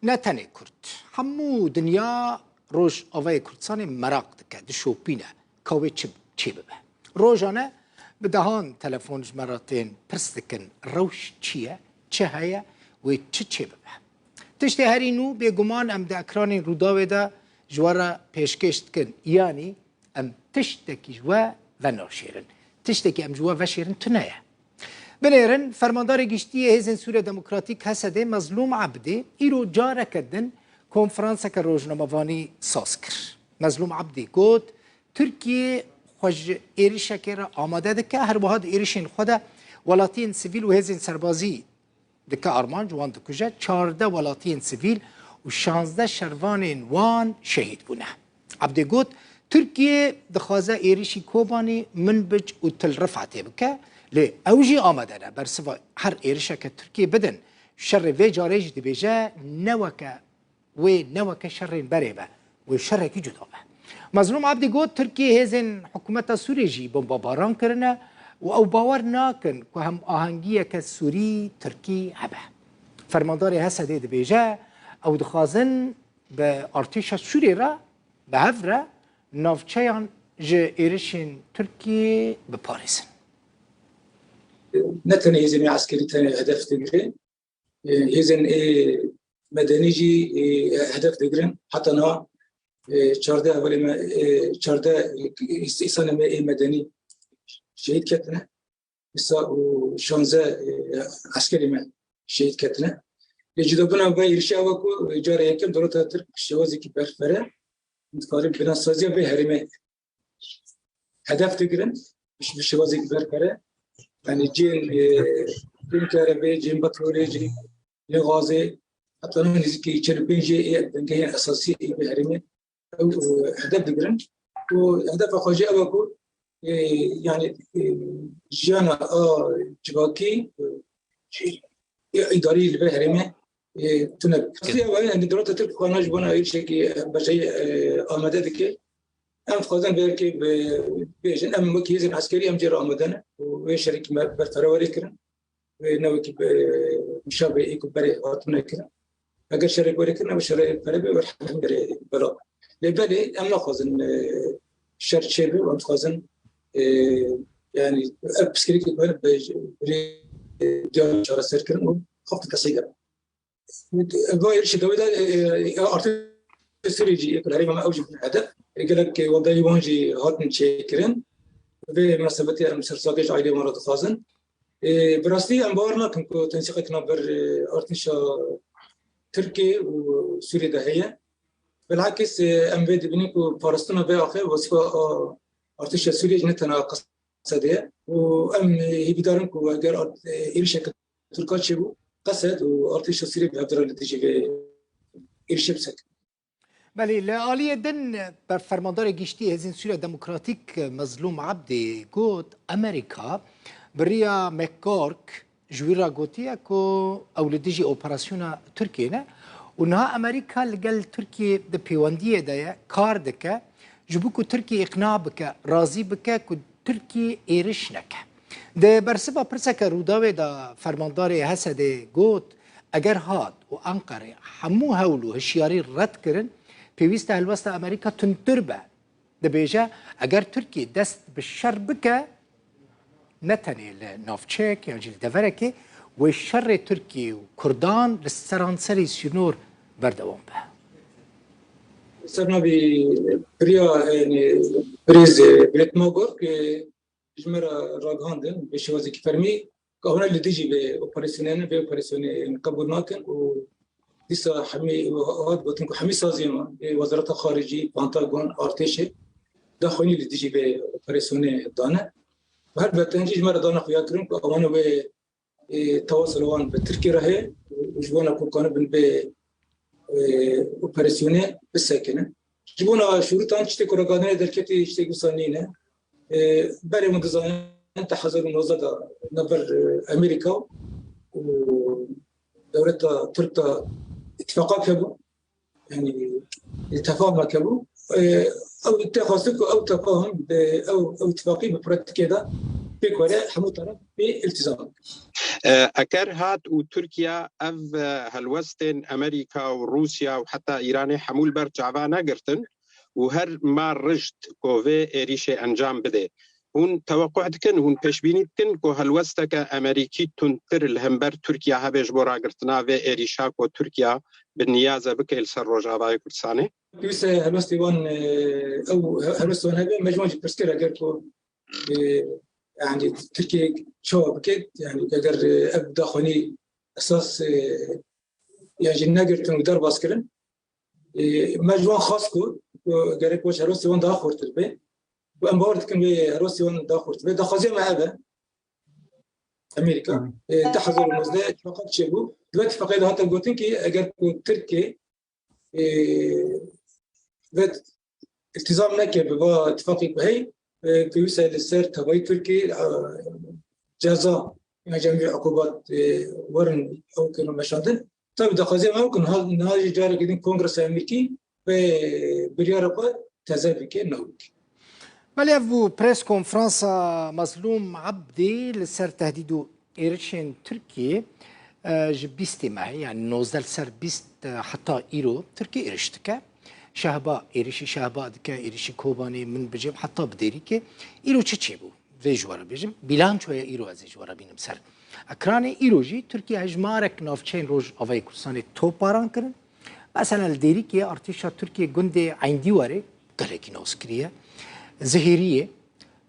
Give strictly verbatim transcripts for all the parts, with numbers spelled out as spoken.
Ne tenê Kurd, hemû dinya Rojavayê Kurdistanê meraq dike, dişopîne ka wê çi çêbibe. Rojane bi dehan telefon ji me re tên pirs dikin, rewş çi ye, çi heye, wê çi çêbibe. Tiştê herî nû, bêguman em di ekranên Rûdawê de ji we re pêşkêş dikin, yanî em tiştekî ji we venaşêrin. Tiştekî em ji we veşêrin tune ye. Binêrin, Fermandarê Giştî yê Hêzên Sûriya Demokratîk, H S D, Mezlûm Ebdî, îro careke din konferanseke rojnamevanî saz kir. Mezlûm Ebdî got, Tirkiye xwe ji êrişekê re amade dike, her wiha di êrişên xwe de welatiyên sivîl û hêzên serbazî dike armanc, wan dikuje, çardeh welatiyên sivîl û şazdeh şervanên wan şehîd bûne. Ebdî got, Tirkiye dixwaze êrişî Kobanî, Minbic û Til Rifatê bike, lê ew jî amade ne bersiva her êrişeke Tirkiye bidin. Şerê vê carê jî dibêje, ne weke wê ne weke şerên berê be, wê şerekî cuda be. Mezlûm Ebdî got, Tirkiye hêzên hikûmeta Sûriyê jî bombabaran kirine û ew bawer nakin ku hemahengiyeke Sûrî-Tirkî hebe. Fermandarê H S D dibêje, ew dixwazin bi artêşa Sûriyê re, bi hev re navçeyan ji êrişên Tirkiyê biparêzin. Ne tenê hêzên eskerî tenê hedef digire, hêzên ê medenî jî hedef digirin. Heta niha çardeh hevalê me, çardeh îsanê me ê medenî şehîd ketine. Îsa û şanzeh eskerê me şehîd ketine. Lê cudabûna vê êrişê ew e ku cara yekem dewleta Tirk bi şêwazekî berfere dikarin plansaziya vê herêmê hedef digirin, bi şêwazekî berfere. Yanî cihên, cihên kerevê, cihên petrolê, cihên gazê, heta niha nêzîkî çil û pênc ê dengehên esasî ê vê herêmê ew hedef digirin. Û hedefa xwe jî ew e ku, yanî, jiyana a civakî, îdarî li vê herêmê tune bike. Ew e, yanî dewleta Tirk xwe ji bona êrişekî berjayî amade dike. Em dixwazin belkî bêjin, em wekî hêzên eskerî em jê re amade ne û wê şerekî me berfere were kirin. Wê ne wekî nîşa be ê ku berê hatine kirin. Eger şerê were kirin, ew şerê pere be, were berê bela. Lê belê em naxwazin şer çêbe û em dixwazin, yanî ev pirsgirêkê ku hene bi rê diyar çareser kirin û xaftin kesê gerin. Va êrişê dawî de artêşa Sûriyê jî yek li herêma me ew jî bûne hedef. Gelek wendayî wan jî hatin çêkirin. Vê minasebetê em sersakê ji aîlê wan re dixwazin. Bi rastî em bawer nakin ku tensîqek navber artêşa Tirkiyê û Sûriyê de heye. Bilakis em vê dibînin ku parastina vê axê wezîfa artêşa Sûriyê jî ne tena qesedê ye û em hêvîdar in ku eger êrişeke Tirka çêbû, qesed û artêşa Sûriyê bi hev re li dijî vê êrişê bisekin. Belê, li aliyê din, Fermandarê Giştî Hêzên Sûriya Demokratîk Mezlûm Ebdî got, Amerîka bi riya McCork ji wî re gotiye ku ew li dijî operasyona Tirkiyê ne û niha Amerîka li gel Tirkiyê di pêwendiyê de ye, kar dike, ji bo ku Tirkiyê îqna bike, razî bike ku Tirkiyê êriş neke. Di bersiva pirseke Rûdawê de fermandarê H S D'ê got, Eger hat û Enqerê hemû hewl û hişyarî red kirin, pêwîst e helwesta Amerîka tundtir be. Dibêje, eger Tirkiye dest bi şer bike, ne tenê li navçeyek yan jî li deverekê, wê şerê Tirkiye û Kurdan li seranserî sînor berdewam be. Ser navê biriya, yanî, birêz, e, Brett Magor, e, ji me re ragihandin, bi şêwazekî fermî, ku hûn li dijî vê operasyonê ne, vê operasyonê qebûl nakin û dîsa hemî hat gotin ku hemî saziyên wan, ê Wezareta Xaricî, Pentagon, artêşê, daxuyanî li dijî vê operasyonê dane. Û her bi tencî ji me re dane xuya kirin ku ewana wê, ê, tewas li wan bi Tirkî re heye û ji bona ku kanibin vê, ê, operasyonê bisekinin. Ji bona şûritan tiştê ku ragihandinê derketî tiştê wisa nîne. Ê, berê hûn dizanin di hezar û nozdeh de navber, e, Amerîka û dewleta Tirk de îtîfaqak hebû. Yanî, e, tefahumek hebû. E, ew tê xwestin ku ew tefahum, e, ew, ew îtîfaqî bi pratîkê de pêk were hemû taraf pê iltizam bikin. E, eker hat û Tirkiye ev, e, helwestên Amerîka û Rûsya û heta Îranê hemû li ber çava negirtin û her ma rişt ku vê êrîşê encam bide. Hûn teweqû dikin, hûn pêşbînî dikin ku helwesteke Amerîkî tundtir li hember Tirkiye hebe ji bo ragirtina vê êrîşa ku Tirkiye bi niyaze bike li ser Rojavayê Kurdistanê? Wisa helwestê wan, e, ew helwestê wan hebe, me ji wan jî pirs kir eger ku, e, yani Tirkiye çawa bike, yani eger, e, ev daxwanî esas, e, ya jî negirtin û derbas kirin. E, me ji wan xwest ku, ku gerek wek helwestê wan daha xurtir be. Ku em bawer dikin wê helwestê wan daha xurt be. Daxwaziya me ev e. Amerîka, e, du hezar û nozdeh tifaqek çêbû. Di vê tifaqê de hate gotin ki eger ku Tirkiye, e, ve iltizam neke bi va tifaqê ku hey, e, pêwîst e li ser tevayî Tirkiye, e, ceza ya cem vê uqubat, e, werin ew kirin meşandin. Tabi daxwaziya me ew ku niha, niha jî carekê din Kongresa Amerîkî vê biryara xwe teze bike, newt. Belê, ev bû pres konferansa Mazlûm Ebdî li ser tehdîd û êrişên Tirkiyê, e, ji bîstê mehê, yani nozdeh li ser bîst, e, heta îro Tirkiye êriş dike. Şehba, êrişî Şehba dike, êrişî Kobanê, min bicêm heta bi dêrîkê. Îro çi çêbû? Vê ji we re bêjim. Bilançoya îro ez ê ji we re bînim ser ekranê. Îro jî Tirkiye hejmarek navçeyên Rojavayê Kurdistanê toparan kirin. Mesela li Dêrikê artêşa Tirkiye gundê Eyndîwarê, gelekî nas kiriye, Zihêriyê,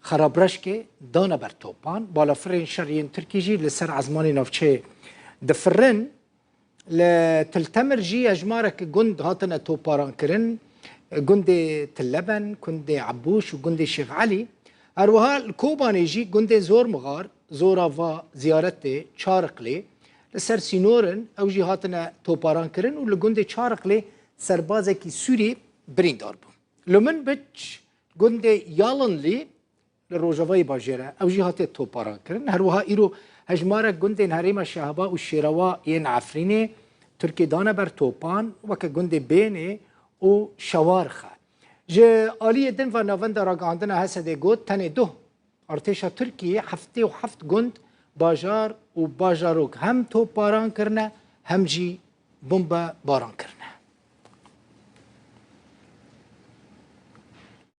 Xerabreşkê dane ber topan. Balafirên şer yên Tirkî jî li ser ezmanê navçeyê difirin. Li Til Temir jî hejmarek gund hatine toparankirin. Gundê Til Leben, gundê Ebûş û gundê Şêx Elî. Her wiha li Kobanê jî gundên Zormixar, Zorava, Ziyaretê, Çariqlê li ser sînor in, ew jî hatine toparankirin û li gundê Çariqlê serbazekî Sûrî birîndar bû. Li Minbic, gundê Yalinlî li rojavayê bajêr e, ew jî hatiye toparankirin. Her wiha îro hejmarek gundên herêma Şehba û Şêrewa yên Efrînê Tirkiyê dane ber topan, weke gundê Bênê û Şewarxe. Ji aliyê din ve Navenda Ragihandina Hesedê got, tenê duh artêşa Tirkiyê heftê û heft gund, bajar û bajarok hem toparan kirine, hem jî bombe baran kirin.